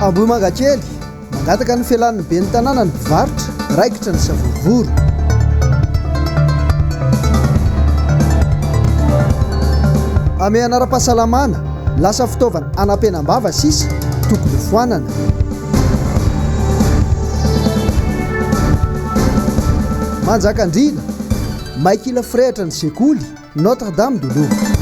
Ambohimangakely, mangataka ny fialan'ny ben'ny tanàna ny mpivarotra, raikitra ny savorovoro. Hamehana ara-pahasalamana, lasa fitaovana hanampenam-bava sisa, tokony hofoanana. Manjakandriana, may kila firehitra ny sekoly Notre Dame de Lourdes.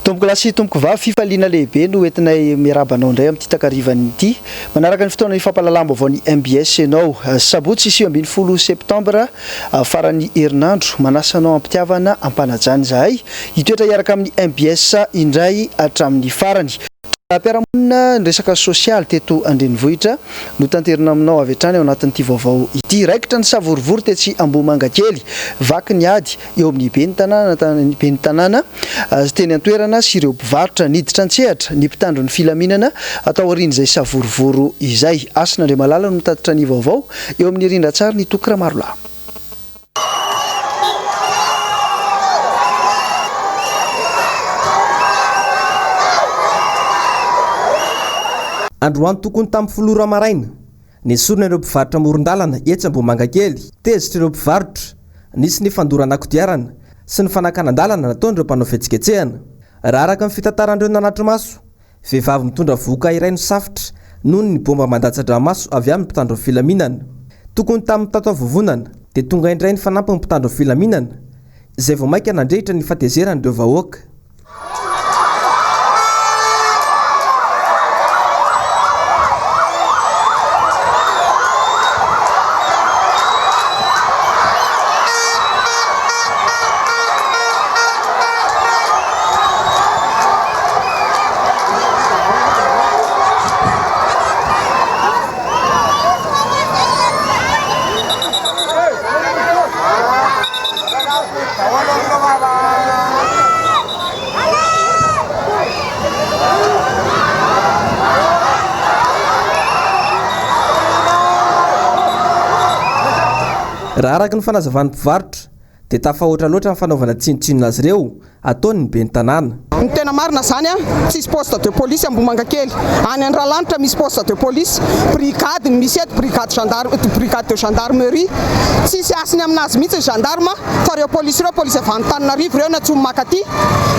Tompokolahy sy tompokovavy, fifaliana lehibe no entinay miarahaba anao indray amin'ity takarivan'ny ity. Manaraka ny fotoana fampahalalam-baovaon'ny mbs ianao. Sabotsy 19 septambra, faran'ny herinandro. Manasa anao am-pitiavana, am-panajana izahay hitoetra hiaraka amin'ny mbs indray hatramin'ny farany. Mpiara-monina ny resaka sosialy teto an-drenivohitra no tanterina aminao avy hatrany ao anatin'ity vaovao ity. Raikitra ny savorovoro tetsy Ambohimangakely. Vaky ny ady eo amin'ny ben'ny tanàna ben'ny tanàna teny an-toerana sy ireo mpivarotra. Niditra an-tsehatra ny mpitandro ny filaminana taorian'izay savorovoro izay. Hasina Andriamalala no mitatitra ny vaovao eo amin'ny rindran-tsary ny Toky Ramarolahy. Androany tokony tamin'ny folo ora maraina, nesorina ireo mpivarotra amoron-dalana etsy Ambohimangakely. Tezitra ireo mpivarotra, nisy ny fandorana kodiarana sy ny fanakanan-dalana nataon'ireo mpanao fihetsiketsehana. Raha araka ny fitantaran'ireo nanatri-maso, Vehivavy mitondra vohoka iray no safotra noho ny baomba mandatsa-dranomaso avy amin'ny mpitandro ny filaminana. Tokony tamin'ny mitataovovonana dia tonga indray ny fanampin'ny mpitandro ny filaminana izay vao mainka nandrehitra ny fahatezeran'ireo vahoaka. Raha araka ny fanazavan'ny mpivarotra dia tafahoatra loatra ny fanaovana tsinontsinona azy ireo ataon'ny ben'ny tanàna. Ny tena marina zany a, tsisy poste de police Ambohimangakely. Any Andralanitra misy poste de police, brigade ny misy eto, brigade gendarme, brigade de gendarmerie. Tsisy hasiny aminazy mihitsy ny gendarme fa reo polisy reo polisy avy any Antananarivo reo no antsoiny makaty.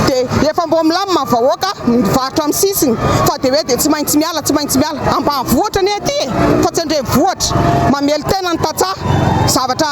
De efa mbô milamina ny vahoaka, mivarotra amin'ny sisiny fa de hoe de tsy maintsy miala, tsy maintsy miala. Ambanivohitra anie aty e, fa tsy andrenivohitra. Mamelon-tena ny tantsaha. Zavatra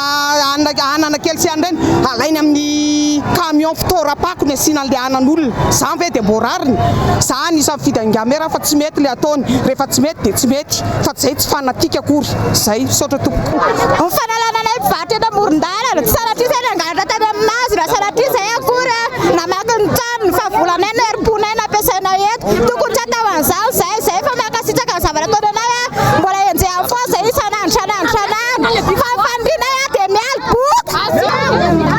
anana kely sy anona ireny, alainy amin'ny camion fitoeram-pako ny asiana an'ilay anan'olona. Izany ve dia mbô rariny? Za anisan'ny mifidy an'i Mera fa tsy mety ilay ataony. Rehefa tsy mety dia tsy mety, fa zay tsy fanatique akory. Zay. Misaotra tompoko. Ny fanalana anay mpivarotra eto amoron-dalana, tsy sanatria izay nangalatra tany aminazy na sanatria izay akory namaky ny tranony fa volanay no herim-ponay no ampiasainay eto. Tokony tsy atao an'izany izay, izay efa mankasitraka ny zavatra ataony anay a, mbola enjehany foana izay isan'andro isan'andro isan'andro fa ny fanirianay a dia miala boka.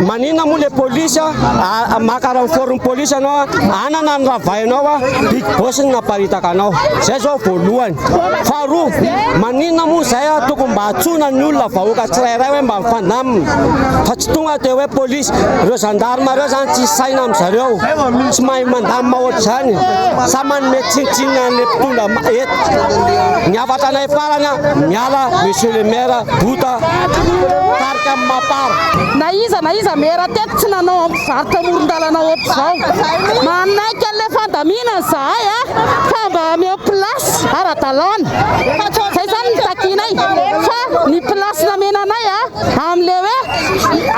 Maninona moa le polisy a maka renfort ny polisy anao a anana ny ravahinao a big boss ny naparitaka anao zay zao voalohany faharoa maninona moa zay a tokony mba antsoina ny olona vahoaka tsirairay hoe mba mifandamina fa tsy tonga de hoe polisy ireo gendarme ireo zany tsy saina amin zareo tsy mahay mandamina ohatr'izany sa manome tsinontsinona an'le mpitondra eto ny hafatra anay farany a miala monsieur le maire bota tarika amin'ny mapar Na iza na iza maire teto tsy nanao mpivarotra amoron-dalana ohatr'izao. Manaiky an'ilay fandaminana izahay a, fa mba ameo place ara-dalàna. Izay izany no takianay fa ny place nomena anay a, amin'ilay hoe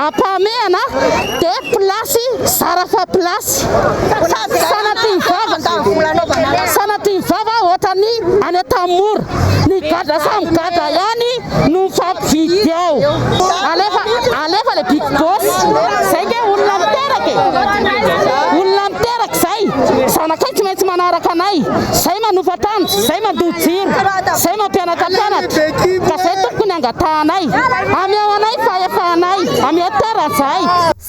ampahamehana dia place zara fa place. Sanatria ny vava, sanatria ny vava ohatran'ny any Antanimora. Ny gadra samy gadra ihany no mifampividy ao. Alefa, alefa le big boss. Zay nge olona miteraka e. Olona miteraka zay. Zanakay tsy maintsy manaraka anay. Zay manofa trano, zay mandoa jiro, zay mampianatra mpianatra. Ka zay tompoko ny angatahanay. Ameo anay fahefanay, ameo terre zahay.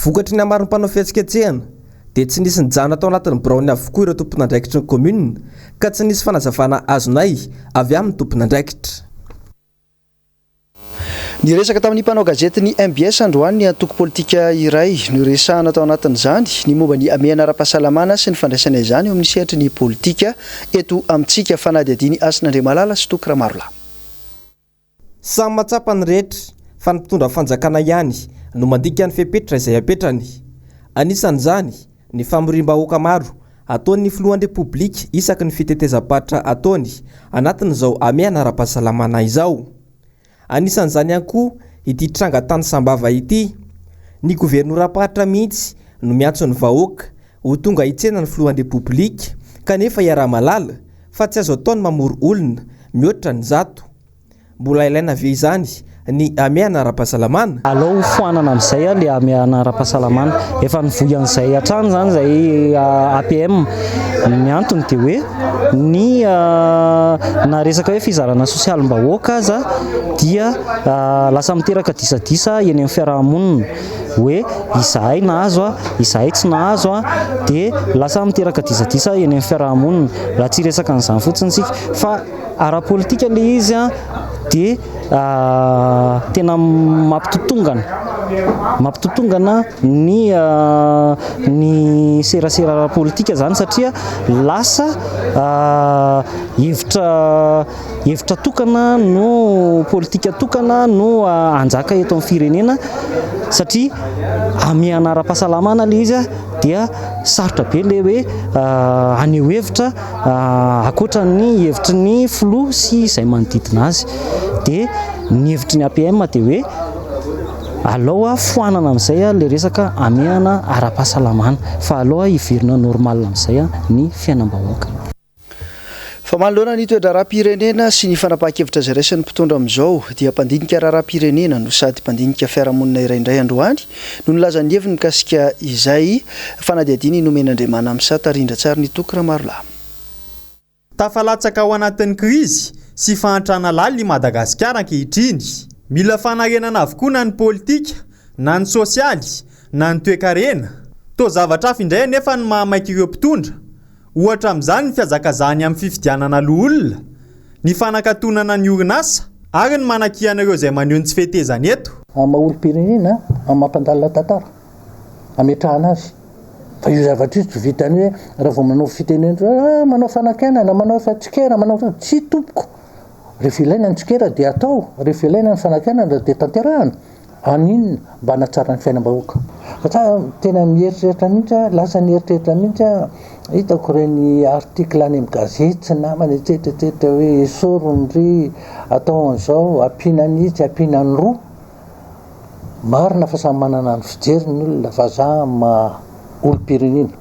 Vokatry ny hamaron'ny mpanao fihetsiketsehana dia tsy nisy nijanona tao anatin'ny biraony avokoa ireo tompon'andraikitry ny kaominina ka tsy nisy fanazavana azonay avy amin'ny tompon'andraikitra. Niresaka tamin'ny mpanao gazetin'ny mbs androany ny antoko politika iray. Noresahana tao anatin'izany ny momba ny hamehana ara-pahasalamana sy ny fandraisana izany eo amin'ny sehatry ny politika eto amintsika. Fanadihadian'i Hasina Andriamalala sy Toky Ramarolahy. Samy mahatsapa ny rehetra fa ny mpitondra fanjakana ihany no mandika ny fepetra izay apetrany. Anisan'izany ny famoriam-bahoaka maro ataon'ny filohan'ny Repoblika isaky ny fitetezam-paritra ataony anatin'izao hamehana ara-pahasalamana izao. Anisan'izany ihany koa ity tranga tany Sambava ity. Ny governoram-paritra mihitsy no miantso ny vahoaka ho tonga hitsena ny filohan'ny Repoblika kanefa iaraha-mahalala fa tsy azo atao ny mamory olona mihoatra ny zato. Mbola ilaina ve izany ny hamehana ara-pahasalamana? Alao ho foanana amin'izay ilay hamehana ara-pahasalamana. Efa nivoy an'izay hatrany izany izahay APM. Ny antony dia hoe ny na resaka hoe fizarana sosialim-bahoaka aza dia lasa miteraka disadisa eny amin'ny fiaraha-monina hoe izahay nahazo, izahay tsy nahazo dia lasa miteraka disadisa eny amin'ny fiaraha-monina. Raha tsy hiresaka an'izany fotsiny isika fa ara-politika ilay izy dia tena mampitotongana, mampitotongana ny ny serasera ara-politika izany satria lasa hevitra hevitra tokana no politika tokana no hanjaka eto amin'ny firenena satria hamehana ara-pahasalamana ilay izy dia sarotra be ilay hoe haneho hevitra Ankoatra ny hevitry ny filoha sy izay manodidina azy dia ny hevitry ny APM dia hoe alao foanana amin'izay ilay resaka hamehana ara-pahasalamana fa alao hiverina normal amin'izay ny fiainam-bahoaka. Fa manoloana ny toe-draharaham-pirenena sy ny fanapahan-kevitra izay raisin'ny mpitondra amin'izao dia mpandinika raharaham-pirenena no sady mpandinika fiarahamonina iray indray androany no nilaza ny heviny mikasika izay fanadihadiana i Nomenandriamanamsa Rindrantsary ny Toky Ramarolahy. Tafalatsaka ao anatin'ny krizy sy fahantrana lalina i Madagasikara ankehitriny. Mila fanarenana avokoa na ny politika, na ny sosialy, na ny toekarena. Toa zavatra hafa indray anefa ny mahamaika ireo mpitondra. Ohatra amin'izany ny fihazakazahany amin'ny fifidianana loholona, ny fanakatonana ny orinasa ary ny manakiana ireo izay maneho ny tsy fetezany eto. Amin'ny maha olom-pirenena, amin'ny maha mpandalina tantara, ametrahana azy. Fa io zavatra io tsy vitan'ny hoe raha vao manao fitenenana hoe ah, manao fanakianana, manao tsikera, manao, tsia tompoko. Rehefa ilaina ny tsikera dia atao, rehefa ilaina ny fanakianana dia tanterahana. Haninona? Mba hanatsara ny fiainam-bahoaka. Fa tsa tena mieritreritra mihitsy aho, lasa nieritreritra mihitsy aho, hitako ireny article any amin'ny gazety sy ny namany etsetra etsetra hoe esoriny ry, atao an'izao, ampiana an'itsy, ampiana an'iroa. Marina fa samy manana ny fijeriny ny olona fa za amin'ny maha olom-pirenena,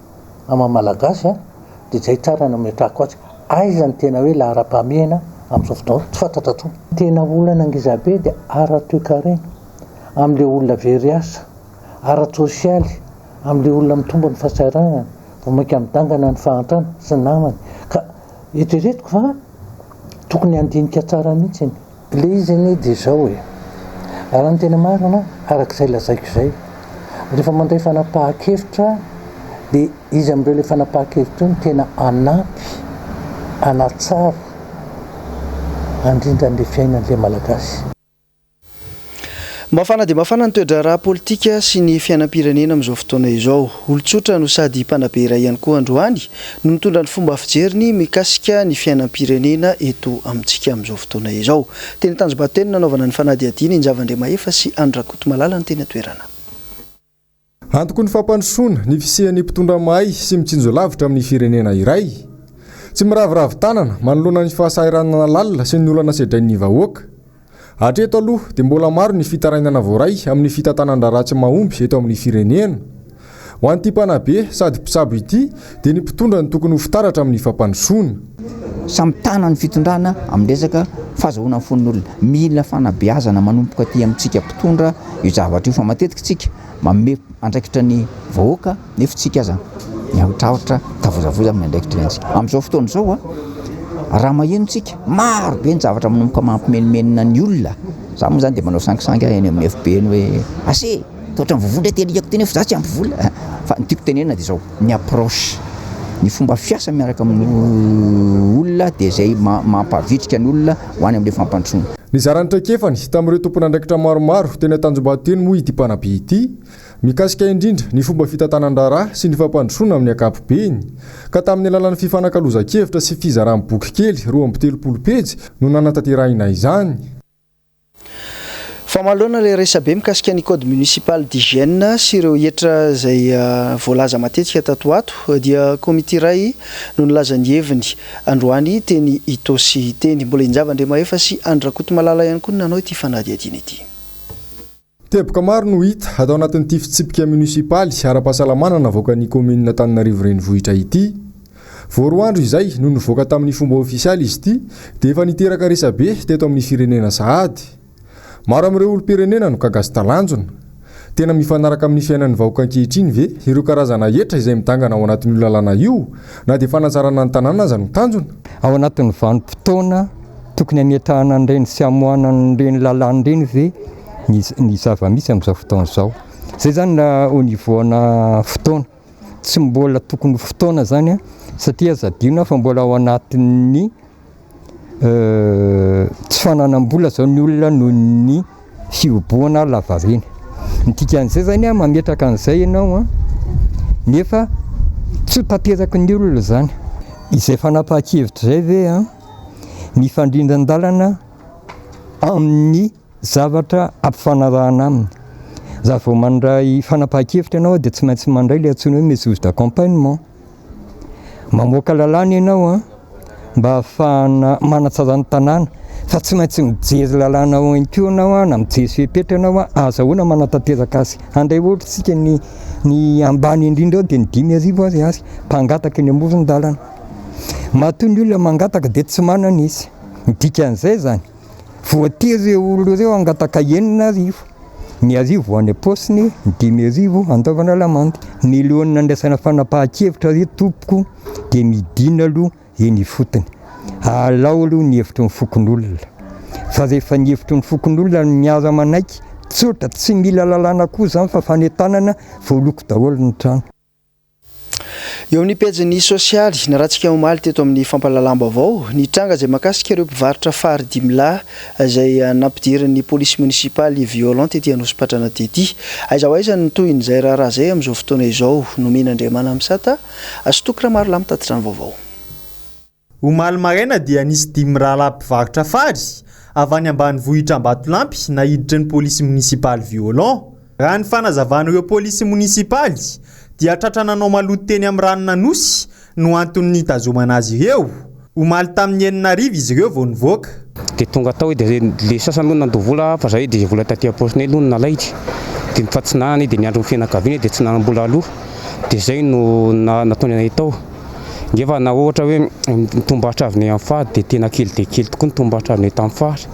amin'ny maha malagasy an, dia izay tsara no ametrahako azy. Aiza no tena hoe laharam-pahamehana amin'izao fotoana izao? Tsy fantatra intsony. Tena olana ngezabe dia ara-toekarena amin'ilay olona very asa, ara-tsosialy amin'ilay olona mitombo ny fahasahiranana, vao mainka midangana ny fahantrana sy ny namany. Ka eritreretiko fa tokony handinika tsara mihitsy. Ilay izy anie dia izao e, raha ny tena marina araka izay lazaiko izay, rehefa mandray fanapahan-kevitra dia iza amin'ireo ilay fanapahan-kevitra io no tena hanampy, hanatsara, handrindra an'ilay fiainan'ilay Malagasy. Mafana dia mafana ny toe-draharaha politika sy ny fiainam-pirenena amin'izao fotoana izao. Olon-tsotra no sady mpanabe iray ihany koa androany no nitondra ny fomba fijeriny mikasika ny fiainam-pirenena eto amintsika amin'izao fotoana izao. Teny Tanjombato teny no nanaovana ny fanadihadiana i Njava Andriamahefa sy Andry Rakotomalala no teny an-toerana. Antoky ny fampandrosoana ny fisian'ny mpitondra mahay sy mitsinjo lavitra amin'ny firenena iray. Tsy miraviravy tanana manoloana ny fahasahiranana lalina sy ny olana sedrain'ny vahoaka. Hatreto aloha dia mbola maro ny fitarainana voaray amin'ny fitantanan-draharaha tsy mahomby eto amin'ny firenena. Ho an'ity mpanabe sady mpitsabo ity dia ny mpitondra no tokony ho fitaratra amin'ny fampandrosoana. Samy mitana ny fitondrana amin'ny resaka fahazahoana ny fon'ny olona. Mila fanabeazana manomboka aty amintsika mpitondra io zavatra io fa matetika tsika manome andraikitra ny vahoaka nefa tsika aza miahotrahotra mitavozavoza amin'ny andraikitra omentsika. Amin'izao fotoana izao raha maheno tsika maro be ny zavatra manomboka mampimenomenona ny olona. Za moa zany dia manao sangisangy aho eny amin'ny FB eny hoe ase toa ohatran'ny vovoa ndray ty alikako ty nefa za tsy ampy vola. Fa ny tiako tenenina dia izao, ny approche, ny fomba fiasa miaraka amin'ny olona dia izay mampavitrika ny olona ho any amin'ilay fampandrosoana. Nizara ny traikefany tamin'ireo tompon'andraikitra maromaro teny Antanjombato teny moa ity mpanabe ity, mikasika indrindra ny fomba fitantanan-draharaha sy ny fampandrosoana amin'ny ankapobeny, ka tamin'ny alalan'ny fifanakalozan-kevitra sy fizarana boky kely 32 pejy no nanatanterahina izany. Fa manoloana ilay resabe mikasika ny code municipal d'hygiène sy ireo hetra izay voalaza matetika tato ho ato dia komity iray no nilaza ny heviny androany teny Itaosy teny. Mbola Injava Andriamahefa sy Andry Rakotomalala ihany koa no nanao ity fanadihadiana ity. Teboka maro no hita atao anatin'ity fitsipika munisipaly ara-pahasalamana navoakan'ny kaominina Antananarivo Renivohitra ity. Vao roa andro izay no nivoaka tamin'ny fomba ofisialy izy ity dia efa niteraka resabe teto amin'ny firenena sahady. Maro amin'ireo olom-pirenena no gaga sy talanjona. Tena mifanaraka amin'ny fiainan'ny vahoaka ankehitriny ve ireo karazana hetra izay midangana ao anatin'io lalàna io na dia fanatsarana ny tanàna aza no tanjona? Ao anatin'ny vanim-potoana tokony hametrahana an'ireny sy hamoahana an'ireny lalàna ireny ve ny ny zava-misy amin'izao fotoana izao? Izay izany na au niveau-na fotoana. Tsy mbola tokony ho fotoana izany an, satria aza adino fa mbola ao anatin'ny tsy fananam-bola izao ny olona noho ny fihobohana lavareny. Ny dikan'izay izany an, mametraka an'izay ianao an, nefa tsy ho tanteraky ny olona izany. Izay fanapahan-kevitra izay ve an, mifandrindran-dalana amin'ny zavatra ampifanarahana aminy. Raha vao mandray fanapahan-kevitra ianao dia tsy maintsy mandray ilay antsoina hoe mesures d'accompagnement. Mamoaka lalàna ianao an, mba hahafahana manatsara ny tanàna, fa tsy maintsy mijery lalàna ao ihany koa ianao an, na mijery fepetra ianao an, ahazahoana manatanteraka azy. Handray ohatra isika ny ny ambany indrindra ao dia ny 5000 ariary, mpangataka eny amoron-dalana. Matoa ny olona mangataka dia tsy manana izy. Ny dikan'izay izany, Voatery ireo olona ireo hangataka 6000, ny 1000 ho any am-paosiny, ny 5000 handoavana lamandy. Mialohan'ny nandraisana fanapahan-kevitra re tompoko dia midina aloha eny ifotony. Alao aloha ny hevitry ny fokonolona. Fa rehefa ny hevitry ny fokonolona no miara-manaiky, tsotra, tsy mila lalàna koa izany fa fanentanana, voaloko daholo ny trano. Eo amin'ny pejin'ny sosialy, naratsika omaly teto amin'ny fampahalalam-baovao, ny tranga izay mahakasika ireo mpivarotra fary dimilahy izay nampidirin'ny polisy monisipaly violent tety Anosipatrana tety. Aiza ho aiza ny tohin'izay raharaha izay amin'izao fotoana izao? Nomena Andriamanamisata sy Toky Ramarolahy mitatitra ny vaovao. Omaly maraina dia nisy dimy rahalahy mpivarotra fary avy any ambanivohitra Ambatolampy naiditry ny polisy monisipaly violon. Raha ny fanazavan'ireo polisy monisipaly dia tratra nanao maloto teny amin'ny ranon'Anosy no anton'ny nitazomana azy ireo. Omaly tamin'ny enina hariva izy ireo vao nivoaka. Dia tonga tao dia le sasany aloha nandoa vola fa zahay dia izay vola taty am-paosinay aloha no nalainy. Dia fa tsy nanana dia niandry ny fianakaviany dia tsy nanam-bola aloha. Dia izay no nataony anay tao. Nefa na ohatra hoe ny tombom-barotra azonay amin'ny fary dia tena kely dia kely tokoa ny tombom-barotra azonay tamin'ny fary.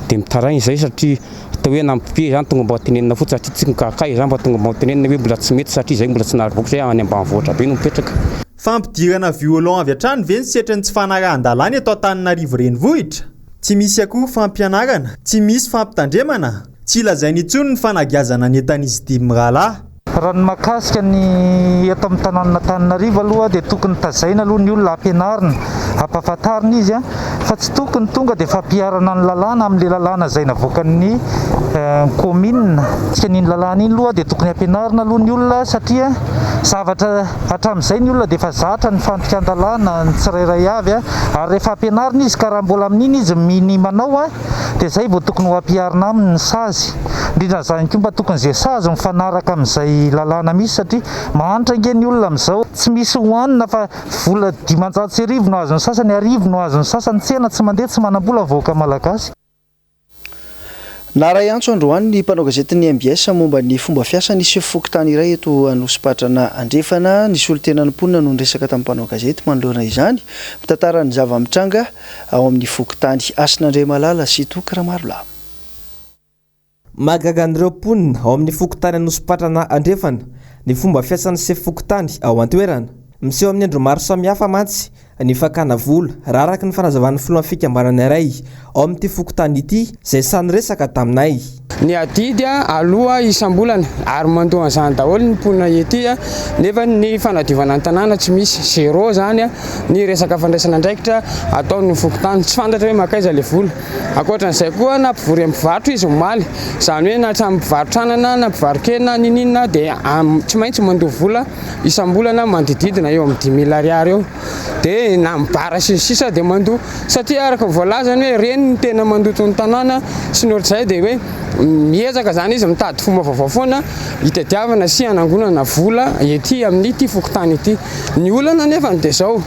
Dia mitaraina izay satria atao hoe nampipia izany tonga mba tenenina fotsiny satria tsy mikakay izany fa tonga mba tenenina hoe mbola tsy mety satria izay mbola tsy nahavoaka izay any ambanivohitra be no mipetraka. Fampidirana violon avy hatrany ve ny setrin'ny tsy fanarahan-dalàna eto Antananarivo Renivohitra? Tsy misy akory fampianarana, tsy misy fampitandremana, tsy lazaina intsony ny fanagiazana ny entan'izy dimy mirahalahy. Raha ny mahakasika ny eto amin'ny tanànan'Antananarivo aloha dia tokony tazaina aloha ny olona, ampianarina, ampahafantarina izy fa tsy tokony tonga dia fampiharana ny lalàna amin'ilay lalàna izay navoakan'ny kaominina. Mikasika an'iny lalàna iny aloha dia tokony ampianarina aloha ny olona satria zavatra hatramin'izay ny olona dia efa zatra ny fandikan-dalàna ny tsirairay avy ary rehefa ampianarina izy ka raha mbola amin'iny izy minia manao dia izay vao tokony ho ampiharina aminy ny sazy, indrindra izany koa mba tokony izay sazy mifanaraka amin'izay lalàna misy satria mahantra ange ny olona amin'izao, tsy misy hohanina fa vola 1500 no azon'ny sasany, 1000 no azon'ny sasany, tsena tsy mandeha, tsy manam-bola ny vahoaka malagasy. Naharay antso androany ny mpanao gazetin'ny mbs momba ny fomba fiasan'ny sefo fokontany iray eto Anosipatrana Andrefana. Ny solontenan'ny mponina no niresaka tamin'ny mpanao gazety manoloana izany, mitantara ny zava-mitranga ao amin'ny fokontany Hasina Andriamalala sy Toky Ramarolahy. Mahagaga an'ireo mponina ao amin'ny fokontany Anosipatrana Andrefana ny fomba fiasan'ny sefo fokontany ao an-toerana. Miseho amin'ny andro maro samihafa mantsy ny fakana vola, raha araka ny fanazavan'ny filohan'ny fikambanana iray ao amin'ity fokontany ity izay sahy niresaka taminay. Ny adidy aloa isam-bolana ary mandoa an'izany daholo ny mponina ety nefa ny fanadiovana ny tanàna tsy misy, zéro izany ny resaka fandraisana andraikitra ataon'ny fokontany, tsy fantatra hoe mankaiza ilay vola. Ankoatran'izay koa na mpivory amin'ny mpivarotra izy omaly, izany hoe na hatramin'ny mpivarotra anana na mpivaro-kena n'inon'inona dia tsy maintsy mandoa vola isam-bolana manodididina eo amin'ny 5000 ariary eo. Dia na ny bar sy ny sisa dia mandoa satria araka ny voalazany hoe ireny no tena mandoto ny tanàna sy ny ohatr'izay dia hoe miezaka izany izy mitady fomba vaovao foana hitadiavana sy hanangonana vola ety amin'ity fokontany ity. Ny olana anefa dia izao,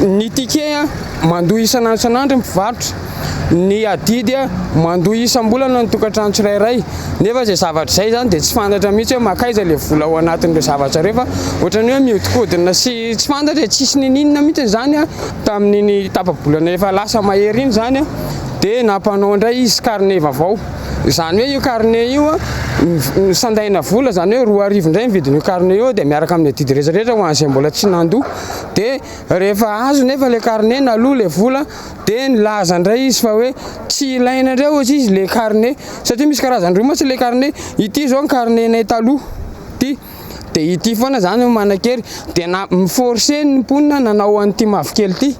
ny ticket mandoa isan'andro isan'andro ny mpivarotra, ny adidy mandoa isam-bolana ny tokantrano tsirairay, nefa izay zavatra izay izany dia tsy fantatra mihitsy hoe mankaiza ilay vola ao anatin'ireo zavatra ireo fa ohatran'ny hoe mihodinkodina sy tsy fantatra e, tsisy niniana mihitsy izany tamin'iny tapa-bolana efa lasa mahery iny izany dia nampanao indray izy carnet vaovao, izany hoe io carnet io sandaina vola izany hoe 2000 indray ny vidin'io carnet io dia miaraka amin'ny adidy rehetra rehetra ho an'izay mbola tsy nandoa dia rehefa azo nefa ilay carnet naloa ilay vola Dia nilaza indray izy fa hoe tsy ilaina indray hozy izy le carnet satria misy karazany roa mantsy le carnet, ity izao ny carnet-nay taloha ity, dia ity foana izany no manan-kery, dia na mi-forcer ny mponina nanao an'ity mavokely ity,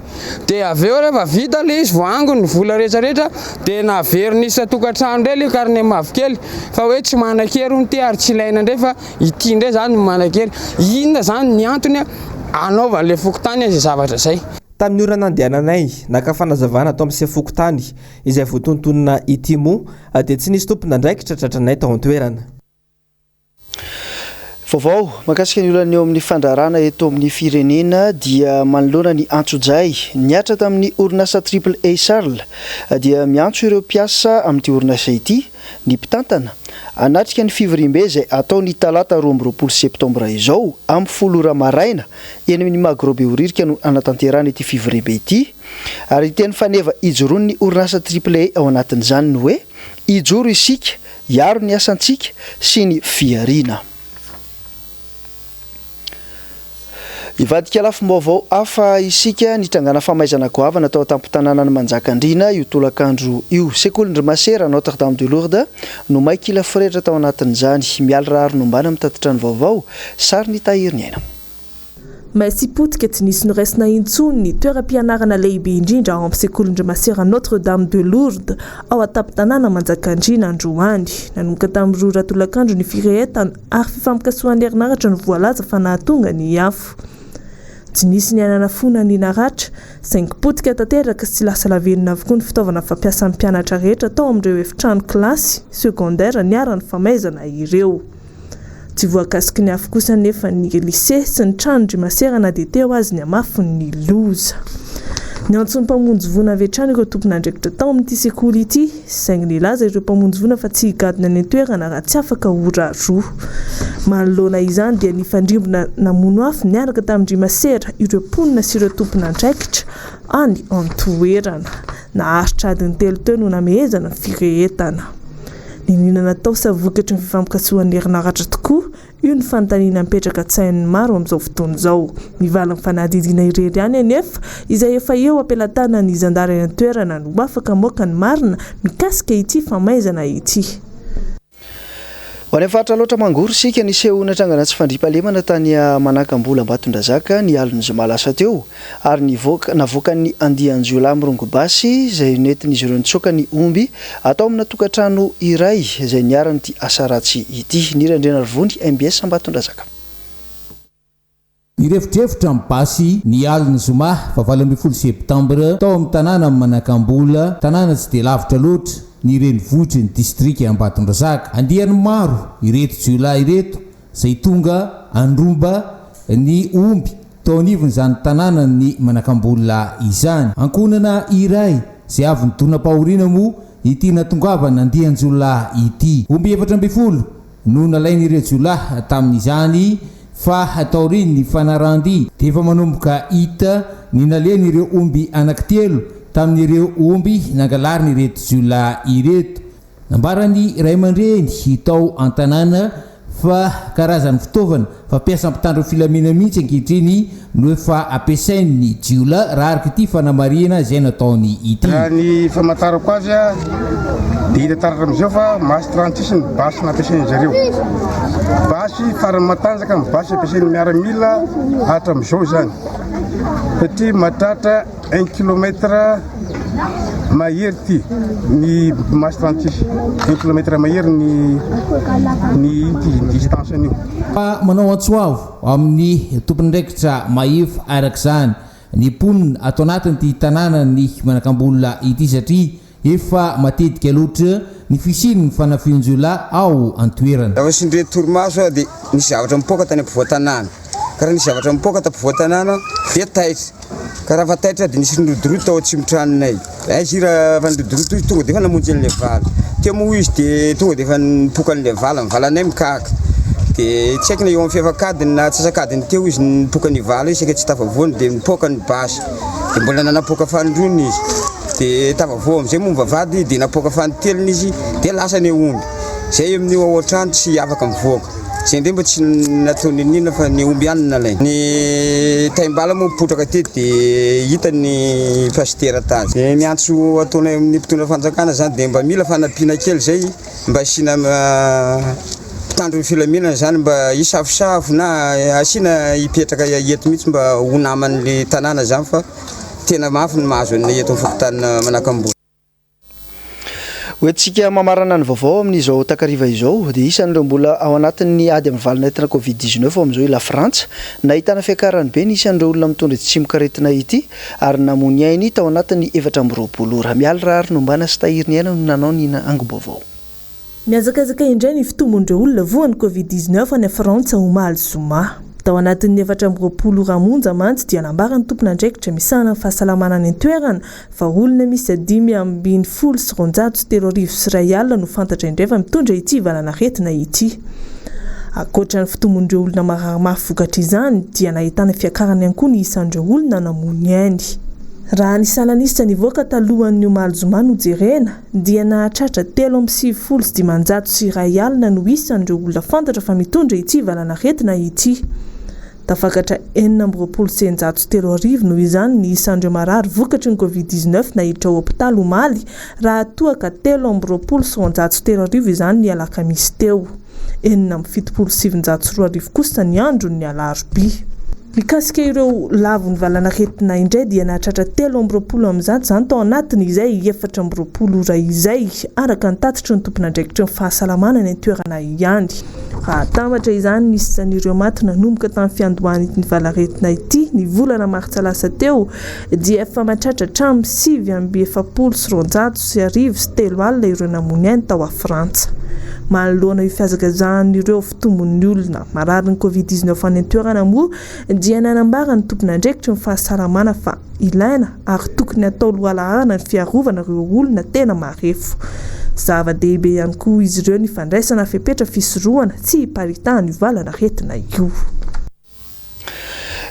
dia avy eo rehefa vita le izy voaangony ny vola rehetra rehetra dia naveriny isan-tokantrano indray le carnet mavokely fa hoe tsy manan-kery hono ity ary tsy ilaina indray fa ity indray izany no manan-kery, inona izany ny antony anaovan'ilay fokontany an'izay zavatra izay. Tamin'ny ora nandehananay naka fanazavana tao amin'ny sefo fokontany izay voatontonona ity moa dia tsy nisy tompon'andraikitra tratranay tao an-toerana. Vaovao mahakasika ny olan'ny eo amin'ny fandraharahana eto amin'ny firenena dia manoloana ny antsojay nihatra tamin'ny orinasa Triple A Sarl dia miantso ireo mpiasa amin'ity orinasa ity ny mpitantana hanatrika ny fivoriambe izay hatao ny talata 22 septambra izao amin'ny folo ora maraina Eny amin'ny Magro Behoririka no hanatanterahana ity fivoriambe ity, ary ny teny faneva ijoroan'ny orinasa Triple A ao anatin'izany ny hoe, Hijoro isika, hiaro ny asantsika sy ny fihariana. Hivadika lafim-baovao hafa isika, nitrangana famaizana goavana tao an-tampon-tanànan'i Manjakandriana io tolakandro io. Sekolin-dry Masera Notre Dame de Lourdes no may kila forehitra tao anatin'izany. Mialy Raharinombana mitatitra ny vaovao, sary nitahiry ny aina. May sy potika tsy nisy noraisina intsony ny toeram-pianarana lehibe indrindra ao amin'ny sekolin-dry Masera Notre Dame de Lourdes ao an-tampon-tanàna Manjakandriana androany. Nanomboka tamin'ny roa ora tolakandro ny firehetana ary fifampikasohan'ny herinaratra no voalaza fa nahatonga ny afo. Tsy nisy ny aina nafoina ny naratra, saingy potika tanteraka sy lasa lavenona avokoa ny fitaovana fampiasan'ny mpianatra rehetra tao amin'ireo efitrano kilasy secondaire niharan'ny famaizana ireo. Tsy voakasiky ny afo kosa anefa ny lycée sy ny tranon-dry masera na dia teo azy ny hamafin'ny loza. Niantso ny mpamonjy voina avy hatrany ireo tompon'andraikitra tao amin'ity sekoly ity, saingy nilaza ireo mpamonjy voina fa tsy higadona any an-toerana raha tsy afaka ora roa. Manoloana izany dia nifandrimbona namono afo niaraka tamin-dry masera ireo mponina sy ireo tompon'andraikitra any an-toerana. Naharitra adiny telo teo no namehezana ny firehetana. Niniana natao sa vokatry ny fifampikasohan'ny herinaratra tokoa? Io no fanontaniana mipetraka an-tsain'ny maro amin'izao fotoana izao. Ny valin'ny fanadihadiana irery ihany anefa, izay efa eo am-pelatanan'ny zandary any an-toerana no afaka hamoaka ny marina mikasika ity famaizana ity. Ho any amin'ny faritra Alaotra Mangoro isika, nisehoana trangana tsy fandriampahalemana tany Manakambola Ambatondrazaka ny alin'ny zoma lasa teo. ary nivoaka navoakan'ny andian-jiolahy mirongo basy izay nentin'izy ireo nitsoaka ny omby atao amina tokantrano iray izay niharan'ity asa ratsy ity. Nirina Andrianarivony, mbs Ambatondrazaka. Nirefodrefotra ny basy ny alin'ny zoma faha 18 septambra tao amin'ny tanànan'i Manakambola, tanàna tsy dia lavitra loatra ny renivohitry ny distrika Ambatondrazaka. Andiany maro ireto jiolahy ireto izay tonga handromba ny omby Tao anivon'izany tanànan'i Manakambola izany. Ankohonana iray izay avy nidonam-pahoriana moa ity natongavana andian-jiolahy ity. Omby 14 no nalain'ireo jiolahy tamin'izany fa taorian'ny fanarahan-dia dia efa manomboka hita ny nalehan'ireo omby anankitelo tamin'ireo omby nangalarin'ireto jiolahy ireto. Nambaran'ny ray aman-dreny tao an-tanàna. fa karazan'ny fitaovana fampiasa mpitandro filamina mihitsy ankehitriny no efa ampiasain'ny jiolahy raha araka ity fanamarihana izay nataony ity. Raha ny famantarako azy dia hita taratra amin'izao fa Mas 36 ny basy nampiasain'izy ireo. Basy farany matanjaka ny basy ampiasain'ny miaramila hatramin'izao izany satria mahatratra un kilomètre mahery ity ny Mas 36, un kilomètre mahery ny ny distance an'io. Manao antso avo amin'ny tompon'andraikitra mahefa araka izany ny mponina ato anatin'ity tanànan'i Manakambola ity satria efa matetika loatra ny fisian'ny fanafihan-jiolahy ao an-toerana. Rehefa sindre torimaso aho dia nisy zavatra nipoaka tany ampovoan-tanàna. Ka raha nisy zavatra nipoaka tampovoan-tanàna dia taitra. Ka raha fa taitra dia nisy nirodorodo tao atsimo-tranonay. Aiza io raha fa nirodorodo izy tonga dia efa namonjy an'ilay vala. Teo moa izy dia tonga dia efa nipoka an'ilay vala, ny valanay mikahaka. Dia tsy haiko na eo amin'ny fefak'adiny na antsasak'adiny teo izy nipoka ny vala io saika tsy tafavoany dia nipoaka ny basy. Dia mbola nanapoaka fanindroany izy. Dia tafavoa amin'izay moa ny vavahady dia napoaka fanintelony izy dia lasa ny omby. Izay amin'io ao an-trano tsy afaka mivoaka. Izay indray mba tsy natao n'inon'inona fa ny omby ihany no nalainy. Ny taim-bala moa mipotraka teto dia hita ny pasitera tany. Dia ny antso ataonay amin'ny mpitondra fanjakana izany dia mba mila fanampiana kely izay mba asiana mpitandro ny filaminana izany mba hisafosafo na asiana hipetraka eto mihitsy mba ho naman'ilay tanàna izany fa tena mafy ny mahazo anay eto amin'ny fokontany Manakambola. Hoentintsika mamarana ny vaovao amin'izao takariva izao dia isan'ireo mbola ao anatin'ny ady amin'ny valanaretina Covid 19 amin'izao i Lafrantsa. Nahitana fiakarany be ny isan'ireo olona mitondra ity tsimokaretina ity ary namoy ny ainy tao anatin'ny 24 ora. Mialy Raharinombana sy Tahiry Ny Aina no nanao ny angom-baovao. Mihazakazaka indray ny fitombon'ireo olona voan'ny Covid 19 any Frantsa omaly zoma. Tao anatin'ny 24 ora monja mantsy dia nambaran'ny tompon'andraikitra misahana ny fahasalamana any an-toerana fa olona miisa 2115 no fantatra indray fa mitondra ity valanaretina ity. Ankoatra ny fitombon'ireo olona marary mafy vokatr'izany dia nahitana fiakarany ihany koa ny isan'ireo olona namoy ny ainy. Raha ny salan'isa nivoaka talohan'ny omaly zoma no jerena dia nahatratra 593 no isan'ireo olona fantatra fa mitondra ity valanaretina ity. Tafakatra 3626 noho izany ny isan'ireo marary vokatry ny Covid 19 naiditra hopitaly omaly raha toa ka 223 izany ny alakamisy teo. 1976 kosa ny andron'ny alarobia. Mikasika ireo lavon'ny valanaretina indray dia nahatratra 323 izany tao anatin'izay 24 ora izay, araka ny tatitry ny tompon'andraikitry ny fahasalamana any an-toerana ihany. Raha atambatra izany ny isan'ireo maty nanomboka tamin'ny fiandohan'ity valaretina ity ny volana martsa lasa teo dia efa mahatratra hatramin'ny 1249 ireo namoy ny ainy tao Frantsa. Manoloana io fihazakazahan'ireo fitombon'ny olona mararin'ny Covid 19 any an-toerana moa dia nanambara ny tompon'andraikitry ny fahasalamana fa ilaina ary tokony hatao lohalaharana ny fiarovana ireo olona tena marefo. Zava-dehibe ihany koa izy ireo ny fandraisana fepetra fisorohana tsy hiparitahan'io valanaretina io.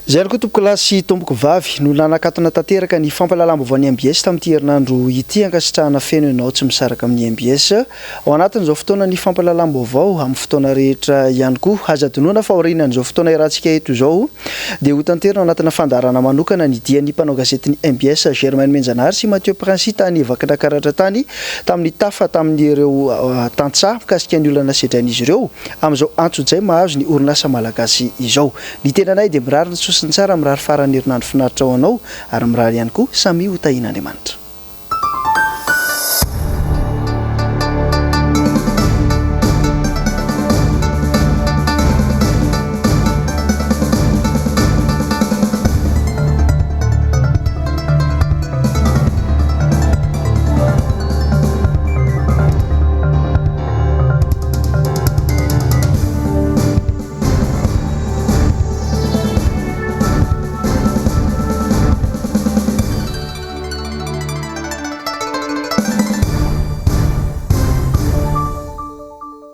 Izay ihany koa tompokolahy sy tompokovavy no nanakatona tanteraka ny fampahalalam-baovaon'ny mbs tamin'ity herinandro ity. Ankasitrahana feno ianao tsy misaraka amin'ny mbs ao anatin'izao fotoanan'ny fampahalalam-baovao amin'ny fotoana rehetra ihany koa. Aza adinoina fa aorianan'izao fotoana iarahantsika eto izao dia ho tanterina ao anatina fandaharana manokana ny dian'ny mpanao gazetin'ny mbs Germain Nomenjanahary sy Mathieu Princi tany Vakinankaratra tany tamin'ny tafa tamin'ireo tantsaha mikasika ny olana sedrain'izy ireo Amin'izao antsojay mahazo ny orinasa malagasy izao. Ny tenanay dia mirary ny soa sy ny tsara, mirary faran'ny herinandro finaritra ho anao ary mirary ihany koa samia ho tahian'Andriamanitra.